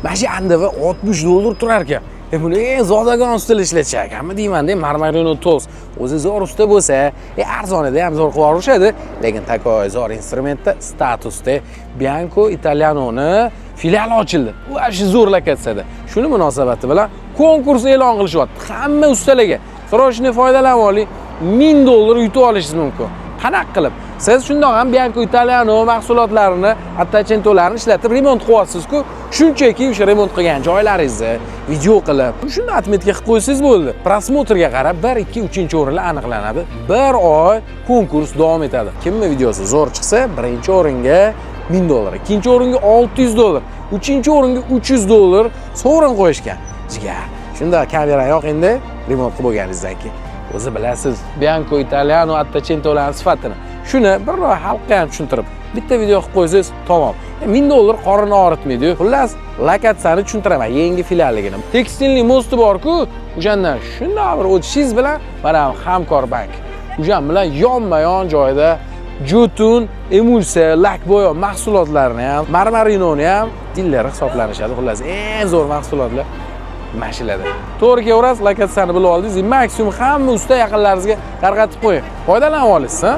Mana shu andiva 60 dollar turar ekan. E, buni eng zodagon ustida ishlatishar ekanmi deyman-da. Marmarino Tools o'zi zo'r usta bo'lsa, arzonida ham zo'r qilib yuborishadi, lekin такой zo'r instrumentda statusda Bianco Italianoni filiali ochildi. Вообще zo'r lokatsiyada. Shuni munosabati bilan konkurs e'lon qilishyapti. Hamma ustalarga срочно foydalanib oling, 1000 dollar yutib olishingiz mumkin. Qanaqa qilib? Siz shundoq ham Bianco Italiano mahsulotlarini, Ottochentolarni ishlatib remont qilyapsiz-ku. Shunchaki o'sha remont qilgan joylaringizni video qilib, shunda отметка qilib qo'ysangiz bo'ldi. Просмотр ga qarab 1, 2, 3 o'rinlar aniqlanadi. Bir oy konkurs davom etadi. Kimni videosi zo'r chiqsa, birinchi o'ringa 1000 dollar, ikkinchi o'ringa 600 dollar, uchinchi o'ringa 300 dollar sovrin qo'yishgan. Jigar. Shunda kamerani yoq endi remont qilib bo'lganingizdan keyin. O'zi bilasiz, Bianco Italiano Ottochentolarning sifatini. Shuni bir oy xalqqa ham tushuntirib, bitta video qilib qo'ysangiz, tamom. 1000 dollar qorinni og'ritmaydi. Xullas, lokatsiyani tushuntiraman, yangi filialligini. Текстильный мост i bor-ku, o'shandan shundoq bir o'tishingiz bilan mana Hamkor bank. O'shan bilan yonma-yon joyda Jotun emulsiya, lak bo'yoq mahsulotlarini ham, Marmarinoni ham dilleri hisoblanishadi. Xullas, eng zo'r mahsulotlar mana shularda. To'g'ri kelaverasiz, lokatsiyani bilib oldingiz, maksimum hamma usta yaqinlaringizga tarqatib qo'ying. Foydalanib olasiz, ha?